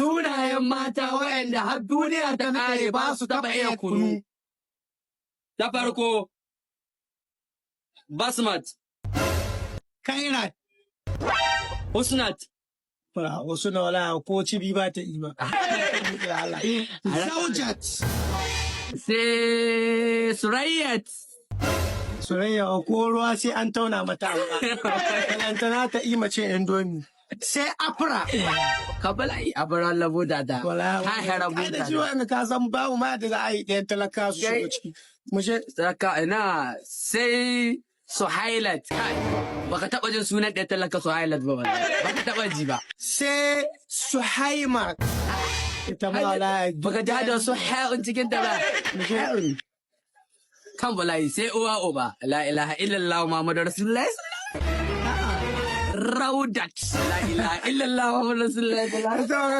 Sunayen mata waɗanda har duniya ta kare ba su taɓa iya kunu. Ta farko, Basmat. Kairat. Husnat. Wasu na wala ko cibi ba ta yi ba. Zaujat. Sai Surayyat. Surayya ko ruwa sai an tauna mata amma. Balantana ta yi mace Indomie. Sai Afra. Ka bala'i a baran labo da da. Wala. Ha harabu Ai da da shi da. wa'anda ka san babu ma da za a yi ɗayan talaka su shigo ciki. Mu je. Saka ina sai Suhailat. Kai, baka taɓa jin sunan ɗaya talaka Suhailat ba wallahi. Baka taɓa ji ba. Sai Suhaima. Ita ma wala. Baka ji da Suhailun cikin ta ba. Mu je. Kan bala'i sai uwa uba. La ilaha illallah Muhammadu Rasulullah. Raudat. La ilaha illallah Muhammadu Rasulullah.